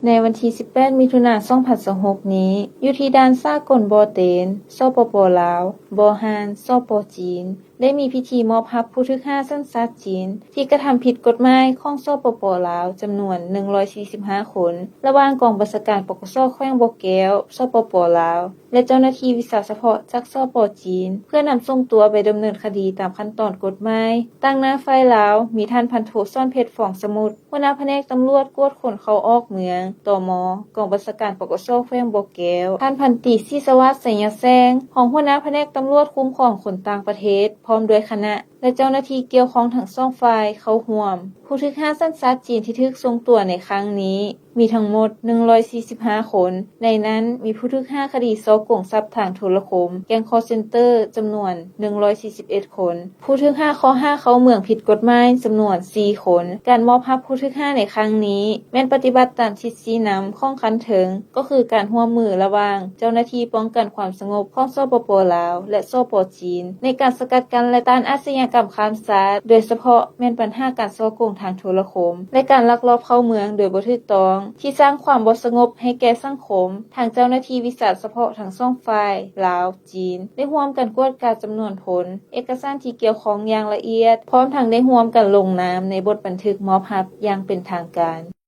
ໃນວັນທີສິບແປດ ມິຖຸນາ ສອງພັນຊາວຫົກນີ້, ຢູ່ທີ່ດ່ານສາກົນບໍ່ເຕັນ ສປປ ລາວ, ບໍ່ຮ່ານ ສປ ຈີນ ໄດ້ມີພິທີມອບຮັບຜູ້ຖືກຫ້າສັນຊາດຈີນ ທີ່ກະທຳຜິດກົດໝາຍຂອງ ສປປ ລາວ ຈຳນວນ ໜຶ່ງຮ້ອຍສີ່ສິບຫ້າຄົນ, ລະຫວ່າງກອງບັນຊາການ ປກສ ແຂວງບໍ່ແກ້ວ ສປປ ລາວ ແລະ ເຈົ້າໜ້າທີ່ວິຊາສະເພາະຈາກ ສປ ຈີນ ເພື່ອນຳສົ່ງຕົວໄປດຳເນີນຄະດີຕາມຂັ້ນຕອນກົດໝາຍ. ຕາງໜ້າຝ່າຍລາວ ມີທ່ານພັນໂທ ສອນເພັດ ຟອງສະໝຸດ, ຫົວໜ້າພະແນກຕຳຫຼວດກວດຄົນເຂົ້າອອກເມືອງ ຕມ ກອງບັນຊາການ ປກສ ແຂວງບໍ່ແກ້ວ, ທ່ານພັນຕີ ສີສະຫວາດ ໄຊຍະແສງ, ຮອງຫົວໜ້າພະແນກຕຳຫຼວດຄຸ້ມຄອງຄົນຕ່າງປະເທດ ພ້ອມດ້ວຍຄະນະ ແລະ ເຈົ້າໜ້າທີ່ກ່ຽວຂ້ອງທັງສອງຝ່າຍເຂົ້າຮ່ວມ. ຜູ້ຖືກຫ້າສັນຊາດຈີນທີ່ຖືກສົ່ງຕົວໃນຄັ້ງນີ້ ມີທັງໝົດ ໜຶ່ງຮ້ອຍສີ່ສິບຫ້າຄົນ, ໃນນັ້ນມີຜູ້ຖືກຫ້າຄະດີສໍ້ໂກງຊັບທາງໂທລະຄົມ, ແກ້ງຄໍເຊັນເຕີ ຈຳນວນ ໜຶ່ງຮ້ອຍສີ່ສິບເອັດຄົນ, ຜູ້ຖືກຫ້າຂໍ້ຫາເຂົ້າເມືອງຜິດກົດໝາຍ ຈຳນວນສີ່ຄົນ. ການມອບຮັບຜູ້ຖືກຫ້າໃນຄັ້ງນີ້ ແມ່ນປະຕິບັດຕາມທິດຊີ້ນຳຂອງຂັ້ນເທິງ, ກໍຄືການຮ່ວມມືລະຫວ່າງເຈົ້າໜ້າທີ່ປ້ອງກັນຄວາມສະຫງົບຂອງ ສປປ ລາວ ແລະ ສປ ຈີນ ໃນການສະກັດກັ້ນ ແລະ ຕ້ານອາຊະຍາກຳຂ້າມຊາດ, ໂດຍສະເພາະແມ່ນບັນຫາການສໍ້ໂກງທາງໂທລະຄົມ ແລະ ການລັກລອບເຂົ້າເມືອງໂດຍບໍ່ຖືກຕ້ອງ ທີ່ສ້າງຄວາມບໍ່ສະຫງົບໃຫ້ແກ່ສັງຄົມ. ທາງເຈົ້າໜ້າທີ່ວິຊາສະເພາະທັງສອງຝ່າຍ ລາວ, ຈີນ ໄດ້ຮ່ວມກັນກວດກາຈຳນວນຄົນ, ເອກະສານທີ່ກ່ຽວຂ້ອງຢ່າງລະອຽດ, ພ້ອມທັງໄດ້ຮ່ວມກັນລົງນາມໃນບົດບັນທຶກມອບຮັບຢ່າງເປັນທາງການ.